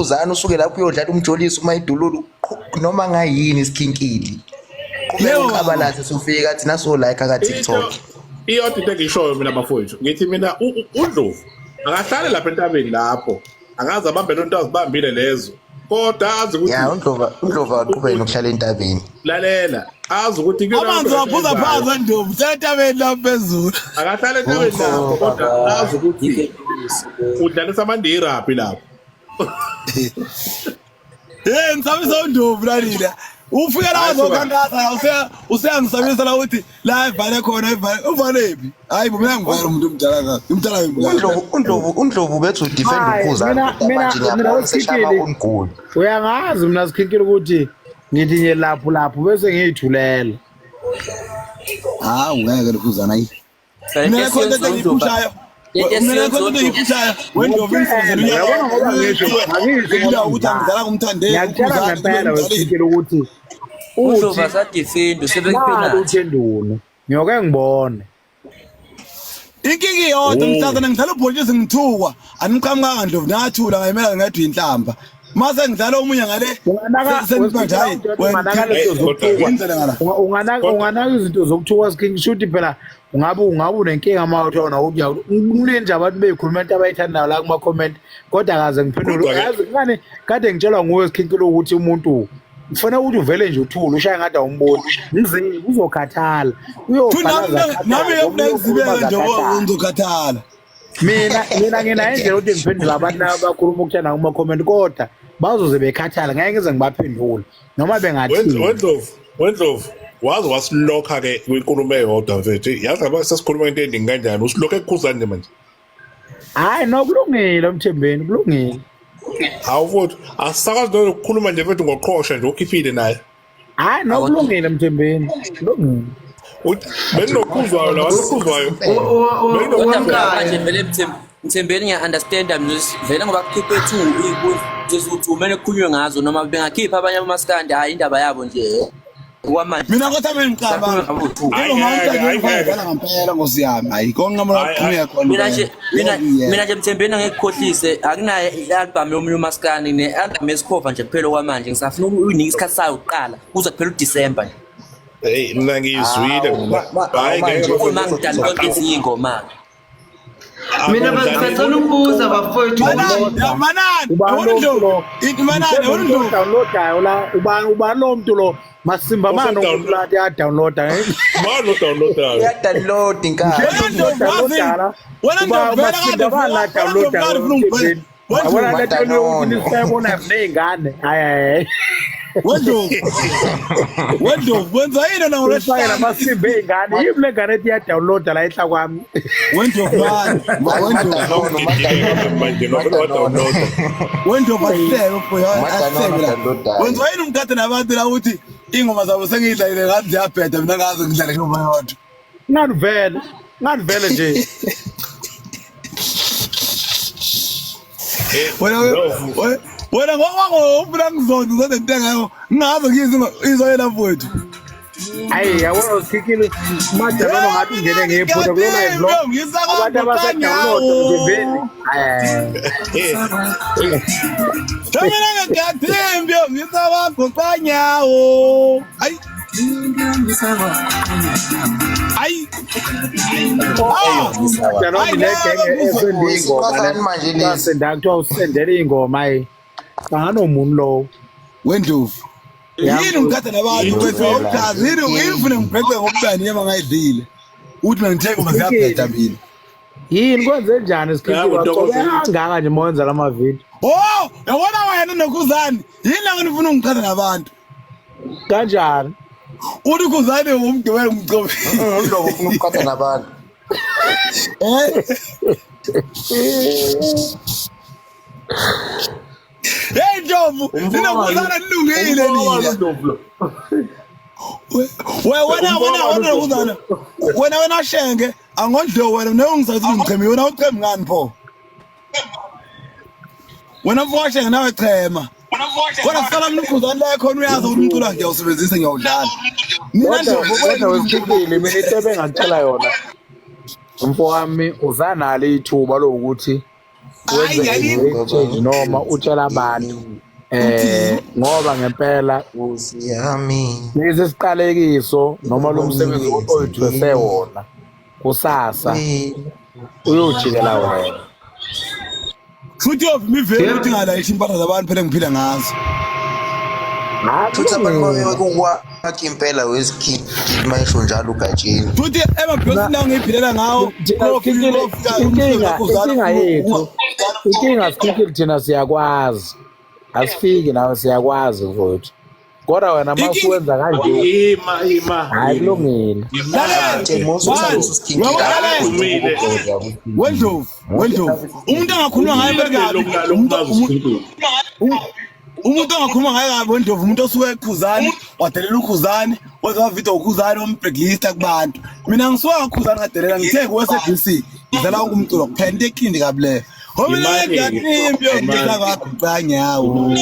Uzana usuke lapho uyodlala umjoliso uma idululu noma ngayini isikhinkili. Qhubeka uqabalase sofika thina so like ka TikTok. Iyodwa into engishoyo mina bafowethu ngithi mina uNdlovu akahlale lapha entabeni lapho akaze abambe lonto azibambile lezo kodwa azi ukuthi ya uNdlovu uNdlovu aqhubeke nokuhlala entabeni lalela azi ukuthi kuyona amanzi waphuza phansi uNdlovu entabeni lapha phezulu akahlale entabeni lapho kodwa azi ukuthi udlalisa amandira phi lapho. Hey ngisabisa uNdlovu lalila. Ufike la uzokhankasa useya useyangisabisa la uthi la evale khona evale uvalephi? Hayi bo mina ngivale umuntu omdala ka. Umdala wembulala. UNdlovu uNdlovu uNdlovu bethi udefend Hayi, ukhuzana mina- kodwa mina- manje mina ngiyabona seshama uSikili. ungulu. Uyangazi mina sikhinkile ukuthi ngithi nje lapho lapho bese ngiyithulela. Hawu ngeke lokhuzana ayi. Mina khona into engiyiphushayo. Mina khona into engiyiphushayo. Wendlovu ingisebenzela unyaka. Uyabona ngoba ngisho angisho ngoba ukuthi angidlala ngumthandeni. Ngiyakutshela ngempela wesikile ukuthi uDlovu asadefend usebekuphenalty. Uthi Ngiyoke ngibone. Inkinga iyodwa mhlazana ngidlala ubhontshisi ngithukwa aniqhamukanga Ndlovu nathula ngayimela ngedwa inhlamba mase ngidlala omunye ngale senimanje hayi wena unganaka izinto zokuthuka shuthi phela ungabe ungabe unenkinga uma uthi wona uthi kunenje abantu beyikhuluma into abayithandayo la kuma-comment kodwa akaze ngiphendule yazi ngani kade ngitshelwa nguwe sikhinkile ukuthi umuntu kufanele ukuthi uvele nje uthule ushaye ngathi awumboni mzini uzokhathala uyobhala nami ngiyokuzibeka nje ngizokhathala mina mina nginayo indlela ukuthi ngiphendule abantu abakhuluma ukuthanda kuma-comment kodwa bazoze bekhathala ngeke ngize ngibaphendule noma bengathini wendlovu wendlovu waze wasilokha ke kwinkulumo eyodwa mfethu yazi ngaba sesikhuluma into eningi kanjani usilokhe ekukhuzani manje hayi no kulungile mthembeni kulungile hawu mfowethu asisakwazi nokukhuluma nje mfethu ngoqhosha nje ukhiphile naye hayi no kulungile mthembeni kulungile Beninokhuzwayo la wanokhuzwayo. Manje vele Mthembeni ngiya-understanda mina vele ngoba kukhiphe two iy'nkundla eziwu-two kumele kukhulunywe ngazo noma bengakhipha abanye abomaskandi hhayi indaba yabo nje okwamanje mina kodwa mina ngicabanga ngidlala ngempela nkosi yami hayi konke amaqhumeka khona mina nje mina mina nje Mthembeni angekukhohlise akunayo i-album yomunye umaskandi ne-album yesikhova nje kuphela okwamanje ngisafuna ukuyinika isikhathi sayo kuqala kuze kuphela uDisemba nje Hey mina ngiyizwile mina. Hayi ngeke uma ngidalonke ezinye iy'ngoma Mina bengisacela ukubuza bafowethu. Manani, yabona Ndlovu. Manani, yabona Ndlovu. Downloadayo la ubani ubani lo muntu lo masimba mani umuntu la ya downloada. Mani downloadayo. Ya download inkani. Wena Ndlovu vele kade mani la downloada. Wabona le nto yokuthi nisayibona ney'ngane. Hayi hayi. Wendlovu. Wendlovu wenza yini na ngolwesihlanu? Amasimba ey'ngane. Yimi le ngane ethi iyadownloada la ehla kwami. Wendlovu mani. Wendlovu. Manje ngoba Wendlovu asihleke mfo asihleke la. Wenza yini umkade nabantu la uthi ingoma zabo sengiyidlalile ngathi ziyabheda mina ngaze ngidlale ingoma yodwa. Ngani vele? Ngani vele nje? Wena wena ngokwakho ufuna ngizonda uzonda into engekho ngingaze ngiyizwe izoyela mfowethu. Ayi yabona usikile madalona ngathi ungene ngephutha kulo live lo. Abantu abasedownload nje vele. Mina ngiyathemba ngisabagoqanyawo. Ayi Ayi. Hayi manje lesi. Senda kuthiwa usendele ingoma ayi. Anganomuntu lowo. Wendlovu. Yini ngikhatha nabantu kwethu awuchazi yini yini ufuna ngibheke ngobani yema ngayidlile. Uthi mina ngithe ngoma ziyabheda mina. Yini kwenze njani isikhiphi kangaka nje moyenza lama video. Oh, yabona wena nokhuzani. Yini la ngifuna ungichaza nabantu? Kanjani? Uthi khuzani umgibele umcobi. Undlovu ufuna ukuqhatha nabantu. Eh. Hey Ndlovu, ninokhuzana nilungile nina. We wena wena wena nokhuzana. Wena wena Shenge, angondlo wena nawe ngisathi ngichemi wena uchemi ngani pho? Wena mfowashe nawe chema. Kodwa kusala mina ukhuzani la khona uyazi ukuthi umculo wakhe ngiyawusebenzisa ngiyawudlala. Mina Ndlovu kodwa wesikhiphile mina into ebengakutshela yona. Mfowami uzanalo ithuba lokuthi Wenze a change noma utshela abantu ngoba ngempela lesi siqalekiso noma lo msebenzi oyithwese wona kusasa uyojikela wena. Futhi yovima iveli ukuthi ngalayishi impahla zabantu phela ngiphila ngazo. Futhi abantu babekwakha impela wezikhindi mayisho njalo uGatsheni. Futhi emabhokisini la ngiyiphilela ngawo. Inkinga yethu, inkinga sikhinkili thina siyakwazi. Asifiki nawe siyakwazi mfowethu. Kodwa wena uma usuwenza kanje ima hayi kulungile. Wendlovu, Wendlovu. Umuntu angakhuluma ngaye kabi. Umuntu angakhuluma ngaye kabi Wendlovu, umuntu osuke ekhuzani, wadelela ukhuzani, wenza amavidiyo ukhuzani wamblacklista kubantu. Mina ngisuka ngakhuzani ngadelela ngithe ku SABC ngidlala wonke umculo kuphela into ekhindi kabi leyo. Homile ngathi yonke kwaguqa nyawo.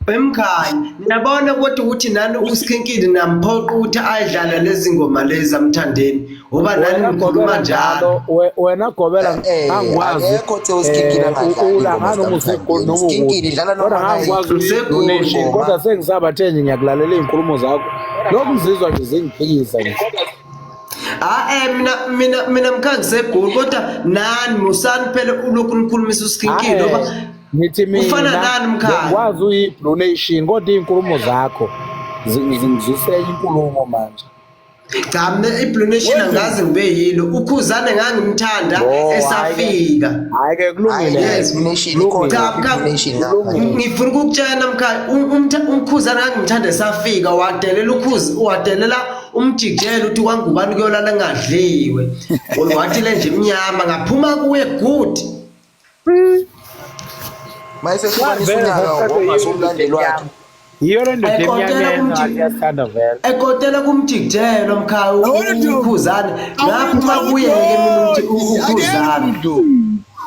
Emkhanya niyabona kodwa ukuthi nani uSkhinkili namphoqa ukuthi ayidlala lezi ngoma lezi amthandeni ngoba nani nikhuluma njalo. Wena Gobela angikwazi akekho othe uSkhinkili angadlali ula noma usegoli noma Skhinkili dlala noma angikwazi donation kodwa sengisabathe nje ngiyakulalela izinkulumo zakho lokhu ngizizwa nje zingiphikisa nje. Mina mkhaya ngisegoli kodwa nani musani phela ulokhu nikhulumisa uSkhinkili ngoba ngithi mina ufana nani mkhaya ngikwazi uyi-Blue Nation kodwa iy'nkulumo zakho zingizwise inkulumo manje. Cha mina i-Blue Nation angaze ngibe yilo ukhuzane ngangimthanda esafika. Hayi ke kulungile. Ngifuna ukukutshela mkhaya umkhuzane ngangimthanda esafika wadelela ukhuzi wadelela umjikjelo uthi kwangubani kuyolala ngadliwe. Wathi le nje emnyama ngaphuma kuye good. Mayesehlukanisa unyaka ngokungasumlandeli wakhe. Yiyo le ndoda emnyameni ayathanda vele. Ekotela kumjikjelo mkhaya ukhuzane ngaphuma kuye ke mina ukuthi ukhuzane.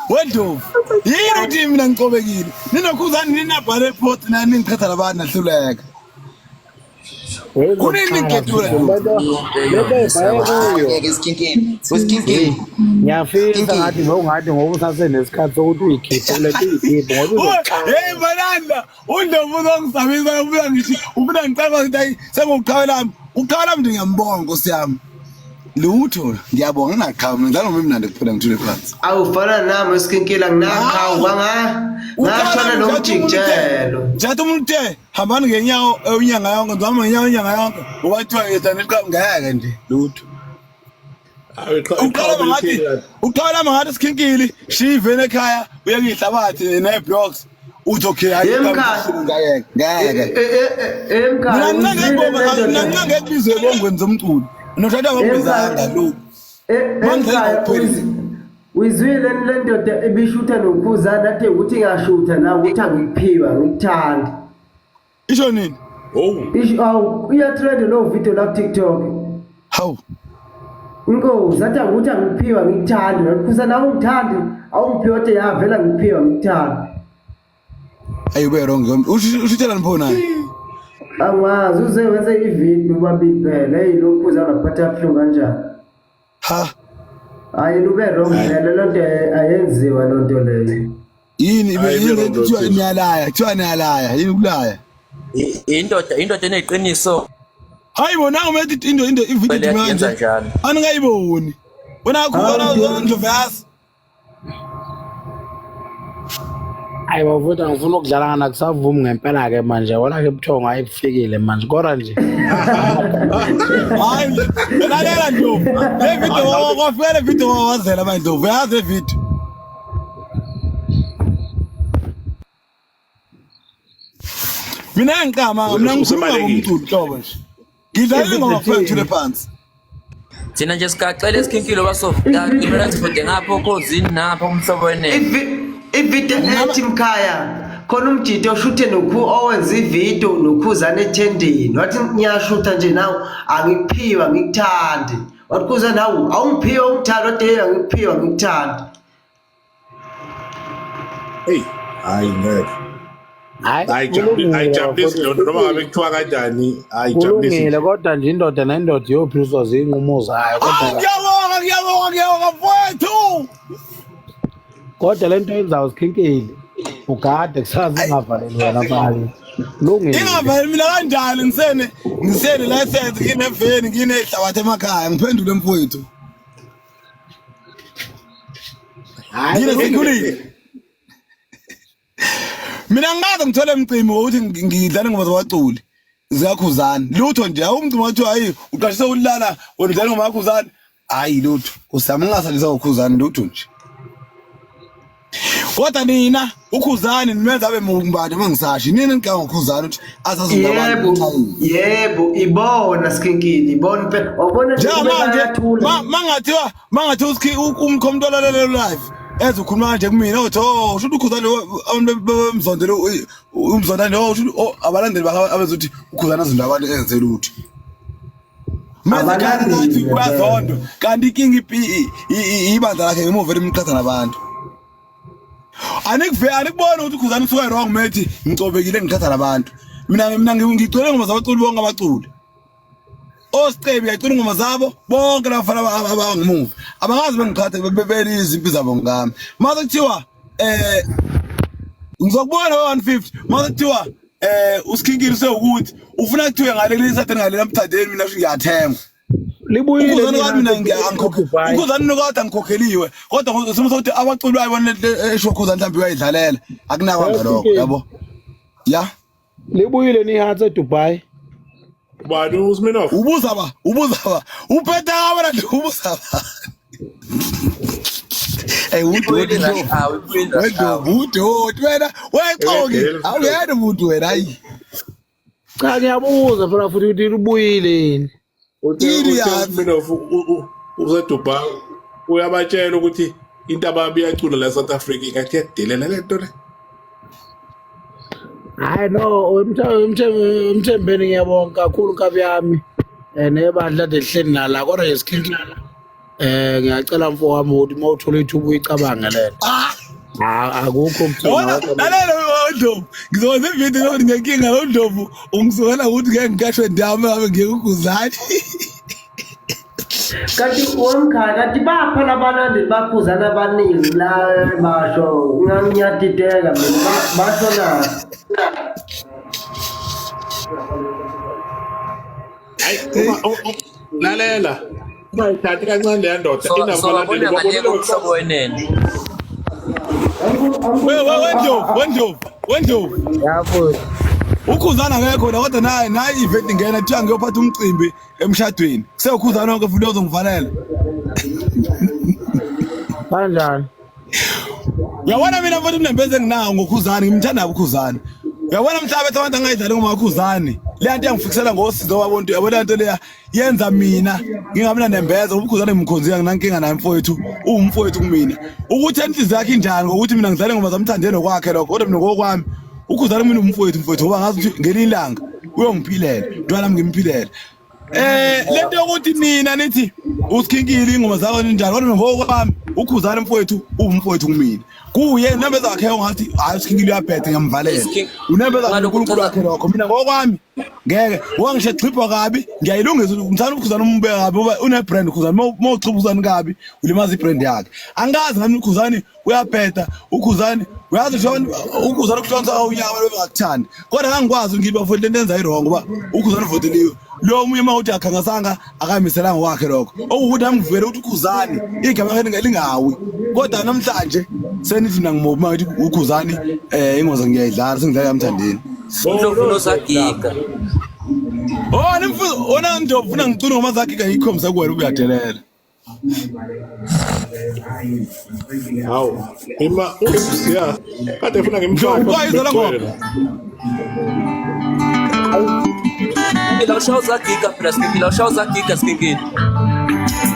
Wendlovu yini ukuthi mina ngicobekile ninokhuzane ninabhale post nani ningichatha labantu nahluleka. Kunini ngiketula ngeke isikhinkini wesikhinkini ngiyafisa ngathi bowungathi ngoba usasenesikhathi sokuthi uyikhiphe kule nto uyikhiphe ngoba hey banana uNdlovu uzongisabisa ubuya ngithi ufuna ngicabanga ukuthi hayi senguqhawe lami uqhawe lami nje ngiyambonga nkosi yami lutho ngiyabonga ngingaqhawe mina ngidlala ngomnandi kuphela ngithule phansi awufana nami esikhinkila nginaqhawe kwanga ngashona nomjikjelo njathi umuntu uthe hambani ngenyawo unyanga yonke ngihamba ngenyawo inyanga yonke ngoba kuthiwa ngiyethanda iqhawe ngeke nje lutho uqala ngathi sikhinkili shivene ekhaya uye ngihlabathi ne-blocks uthi okay ngeke ngeke mina nginqange ngekubizwe ebongweni zomculo nothatha ngokubizanga lokhu uyizwile le ndoda ebishutha nokhuzana athe ukuthi ngiyashutha nawe ukuthi angikuphiwa ngikuthanda isho nini isho awu iyatrend lo video la ku-TikTok hawu inkosi athi ukuthi angikuphiwa ngikuthande nakhuzana awungithandi awungiphiwa othe yavela ngikuphiwa ngikuthande ayi ube wrong ushuthelani pho naye angazi uze wenze ivideo bobabili phela eyi lo khuzana kuphatha buhlungu kanjani ha hayi lube wrong phela loo nto ayenziwa loo nto leyo yini yini kuthiwa niyalaya kuthiwa niyalaya yini ukulaya indoda eneqiniso hayi bona umethi into ivideo manje aningayiboni wena khona Ndlovu yazi Ayi bafowethu angifuni ukudlala ngana kusavumi ngempela ke manje yabona ke buthongo ayibufikile manje kodwa nje hayi lalela Ndlovu le video kwafika le video wazela manje Ndlovu uyazi le video mina ngiqama mina ngikhuluma ngomculo hlobo nje ngidlala ingoma kuphela ngithule phansi thina nje sigacela esikhinkilo basofika sifunde ngapho okhozini napho umhlobo wenene ividiyo ethi mkhaya khona umjito oshuthe nokhu owenza ividiyo nokhuzana ethendeni wathi ngiyashutha nje nawe angikuphiwa ngikuthande wathi khuza nawe awungiphiwa ungithande wathi hey angikuphiwa ngikuthande hey hayi ngeke Hayi, Ayijabulisi, kulungile ayijabulisi bafowethu. lento noma ngabe kuthiwa kanjani, ayijabulisi. Kulungile kodwa nje indoda nendoda iyophiliswa zinqumo zayo kodwa Awu ngiyabonga ngiyabonga ngiyabonga mfowethu. kodwa lento yenzayo sikhinkile ugade kusasa ingavaleli wena mali lungile Ingaveli mina kanjani ngisene ngisene license ngineveni nginehlabathi emakhaya ngiphendule mfowethu. Hayi, Ngine security. Mina ngikaze ngithole umcimbi wokuthi ngidlale ngoma zabaculi zikakhuzani lutho nje awumcimbi wathi hayi uqashise ulala wena udlala ngoma kakhuzani hayi lutho usami ngingasalisa ukhuzani lutho nje kodwa nina ukhuzani nimenza abe mumbani uma ngisashi nina niganga ngokhuzani ukuthi asazonda Yebo, abantu yebo, ibona Skhinkili, ibona impela. Wabona nje kube njengamanje bayathula. mangathiwa mangathiwa umkhomntu olalele live eze ukhuluma kanje kumina othi oh shuthi ukhuzane abantu bemzondele umzonda nje oh shuthi oh abalandeli bakhe abezothi ukhuzane azonda abantu enze lutho mase kanti Abalandeli ngathi uyazondwa kanti inkinga ibandla lakhe ngemuva elimqhatha nabantu anikuve anikubona ukuthi ukhuzane usuke wrong methi ngicobekile ngiqhatha nabantu mina ngigcwele ngoma zabaculi bonke abaculi Osicebi yacula ingoma zabo bonke labafana abangemuva abakazi bengiqhathe bebeliza impi zabo ngami mase kuthiwa ngizokubona 150 mase kuthiwa usikhinkile usewukuthi ufuna kuthiwe ngale kulisa ngale lamthandeni mina ngiyathengwa libuyile ukhuzani kwami mina Dubai. ukhuzani nokade angikhokheliwe kodwa isimo sokuthi abaculi bayibona esho ukhuzani mhlawumbe uyayidlalela akunakwanga lokho yabo ya Libuyile nihathe eDubai. Ubani uSminoff? Ubuza ba, ubuza ba. Uphethe wena nje ubuza ba. Hey udoti Ibuyile lo. rush hour, ibuyile rush hour. Wena udoti wena. Wexoki. Uyadela. Awuyena umuntu wena hayi. Cha ngiyabuza phela futhi ukuthi libuyile yini. Uthe Ili uthe yazi. uSminoff useDubai uyabatshela ukuthi into ababi iyacula la South Africa ingathi iyadelela le nto le. Hayi no, umthembeni ngiyabonga kakhulu nkabi yami. Nebandla kade lihleli nala kodwa nje sikhinkile. Ngiyacela mfo wami ukuthi uma uthola ithuba uyicabange le nto. Ah, Ah, akukho ukuthina wona kodwa lalela Ndlovu. Ngizokwenza ivideo yokuthi ngenkinga lo Ndlovu ungisukela ukuthi ngeke ngikashwe ndawo ngabe ngiye kuguzani. Kanti wemkhaya kanti bapha labalandeli bakhuzana abaningi la basho ngiyadideka mina basho na Hayi lalela. Ungayithathi kancane leya ndoda So inabalandeli sobabona ngale babonile komhlobo wenene. We we Ndlovu, we Ndlovu, we Ndlovu. yafo Ukhuzana akekho la kodwa naye naye event ingena kuthiwa ngiyophatha umcimbi emshadweni. Sewukhuzana wonke futhi uzongivalela. kanjani? Uyabona mina mfowethu unembeze enginawo ngokhuzani ngimthanda ukhuzani. Uyabona mhlawumbe ethi abantu angayidlali ngoma kakhuzani. Le nto yangifikisela ngosizo wabontu uyabona nto leya yenza mina ngingabi nanembeza ngoba ukhuzani ngimkhonzile nginankinga naye mfowethu uwumfowethu kumina. Ukuthi enhliziyo yakhe injani ngokuthi mina ngidlale ngoma zamthandeni nokwakhe lokho kodwa mina ngokwami ukhuzani mina umfowethu mfowethu ngoba ngazi ukuthi ngelinye ilanga uyongiphilela ntwana nami ngimphilele. Lento yokuthi nina nithi usikhinkile ingoma zakho ninjani kodwa mina ngokwami ukhuzani mfowethu uwumfowethu kumina. Kuye unembeza wakhe ongathi hayi usikhinkile uyabheda ngiyamvalela. Unembeza Ngalokhu uNkulunkulu uchaza wakhe lokho mina ngokwami ngeke ngoba ngisho exhibwa kabi ngiyayilungisa ngithanda ukhuzani umbeka kabi ngoba une brand ukhuzani uma uxhiba ukhuzani kabi ulimaza ibrand yakhe. Angikazi ngami ukhuzani uyabheda ukhuzani uyazi nje abantu ukhuzani ukuhlonza unyaka abantu bengakuthandi kodwa ngangikwazi ngithi bafowethu lento enza i-wrong ngoba ukhuzani uvoteliwe lo omunye uma uthi akhangasanga akamiselanga kwakhe lokho okuwukuthi nami ngivele ukuthi ukhuzani igama lakhe lingawi kodwa namhlanje senithi mina ngimobi uma ngithi ukhuzani ingozi ngiyayidlala sengidlala yamthandeni uNdlovu nozagiga. Oh nimfuza ona Ndlovu ufuna ngicule ngoma zakhe ngiyikhombisa kuwena uyadelela Hawu, ima oops yeah. Kade efuna ngimfake. Ndlovu kwayizwa la ngoma Ila ushawu zagiga phela sikhinkile, ushawu zagiga sikhinkile.